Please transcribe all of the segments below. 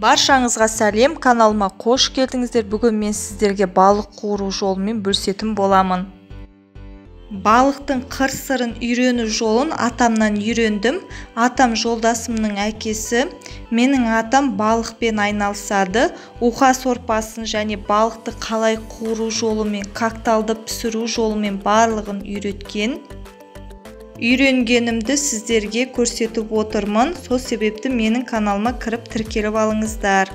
Баршаңызға сәлем, каналыма қош келдіңіздер. Бүгін мен сіздерге балық қуыру жолымен бөлісетін боламын. Балықтың қыр-сырын үйрену жолын атамнан үйрендім. Атам жолдасымның әкесі. Менің атам балықпен айналысады. Уха сорпасын және балықты қалай қуыру жолымен, коктейлді пісіру жолымен барлығын үйреткен. Үйренгенімді сіздерге көрсетіп отырмын. Сол себепті менің каналыма кіріп тіркеліп алыңыздар.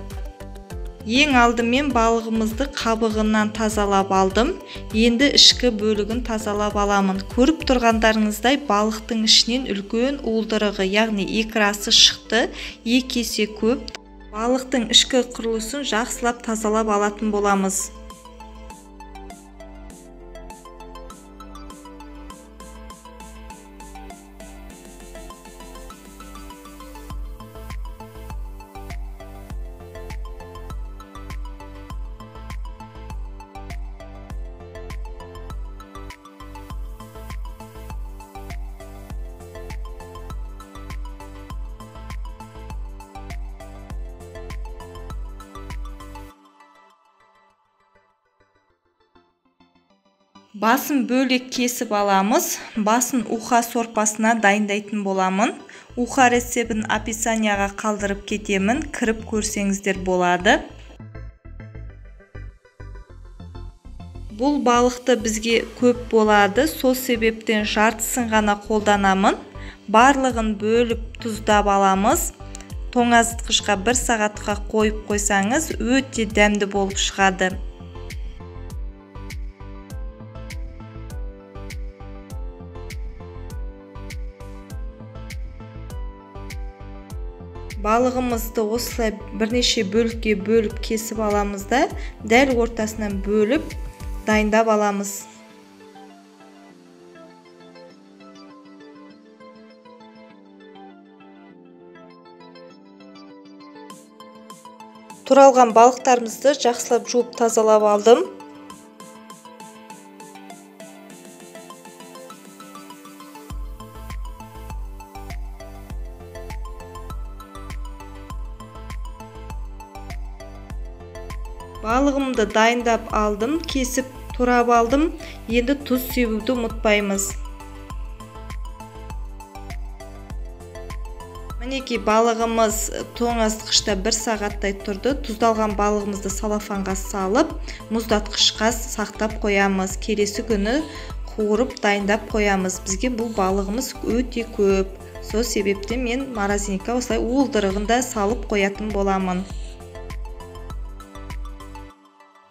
Ең алдымен балығымызды қабығынан тазалап алдым. Енді ішкі бөлігін тазалап аламын. Көріп тұрғандарыңыздай балықтың ішінен үлкен уылдырығы, яғни икрасы шықты, екі есе көп. Балықтың ішкі құрылысын жақсылап тазалап алатын боламыз. Басын бөлек кесіп аламыз. Басын уха сорпасына дайындайтын боламын. Уха рецебін описанияға қалдырып кетемін, кіріп көрсеңіздер болады. Бұл балықты бізге көп болады, сол себептен жартысын ғана қолданамын. Барлығын бөліп тұздап аламыз. Тоңазытқышқа 1 сағатқа қойып қойсаңыз, өте дәмді болып шығады. Балығымызды осылай бірнеше бөлікке бөліп кесіп аламыз да, дәл ортасынан бөліп дайындап аламыз. Туралған балықтарымызды жақсылап жуып тазалап алдым. Балығымды дайындап алдым, кесіп турап алдым. Енді тұз себуді ұмытпаймыз. Мінекей балығымыз тоңазытқышта 1 сағаттай тұрды. Тұздалған балығымызды салафанға салып, мұздатқышқа сақтап қоямыз. Келесі күні қуырып дайындап қоямыз. Бізге бұл балығымыз өте көп. Сол себептен мен морозильникке осылай уылдырығын да салып қоятын боламын.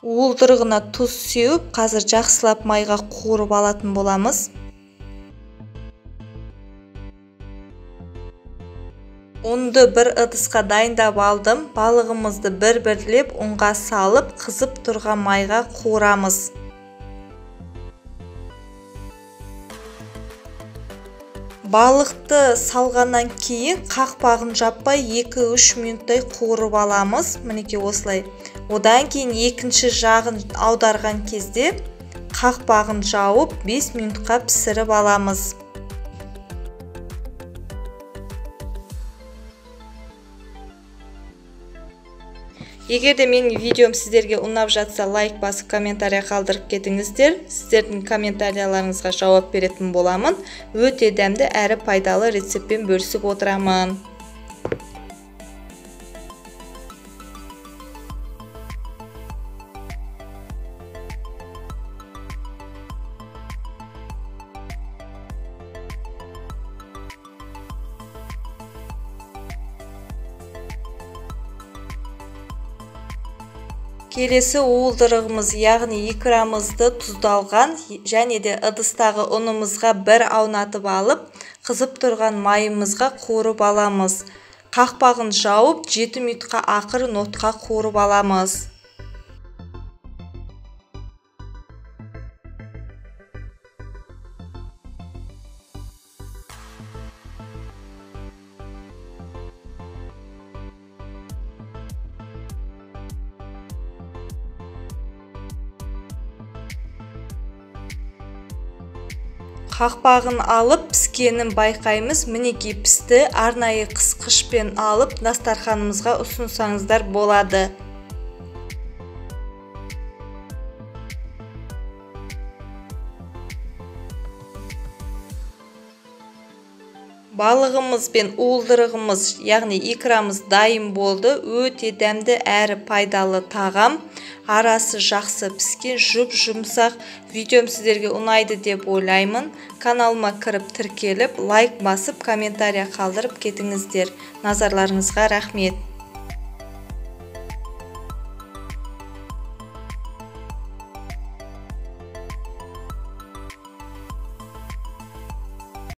Уылдырығына тұз сеуіп, қазір жақсылап майға қуырып алатын боламыз. Ұнды бір ыдысқа дайындап алдым. Балығымызды бір-бірлеп ұнға салып, қызып тұрған майға қуырамыз. Балықты салғаннан кейін қақпағын жаппай 2-3 минуттай қуырып аламыз. Мінекей осылай. Одан кейін екінші жағын аударған кезде қақпағын жауып 5 минутқа пісіріп аламыз. Егер де менің видеом сіздерге ұнап жатса, лайк басып комментария қалдырып кетіңіздер. Сіздердің комментарияларыңызға жауап беретін боламын. Өте дәмді әрі пайдалы рецептпен бөлісіп отырамын. Келесі уылдырығымыз, яғни икрамызды тұздалған және де ыдыстағы ұнымызға бір аунатып алып, қызып тұрған майымызға қуырып аламыз. Қақпағын жауып, 7 минутқа ақырын отқа қуырып аламыз. Қақпағын алып, піскенін байқаймыз. Мінекей пісті. Арнайы қысқышпен алып, дастарханымызға ұсынсаңыздар болады. Балығымыз бен уылдырығымыз, яғни икрамыз дайын болды. Өте дәмді әрі пайдалы тағам. Арасы жақсы піскен, жұп-жұмсақ. Видеом сіздерге ұнайды деп ойлаймын. Каналыма кіріп тіркеліп, лайк басып, комментария қалдырып кетіңіздер. Назарларыңызға рахмет.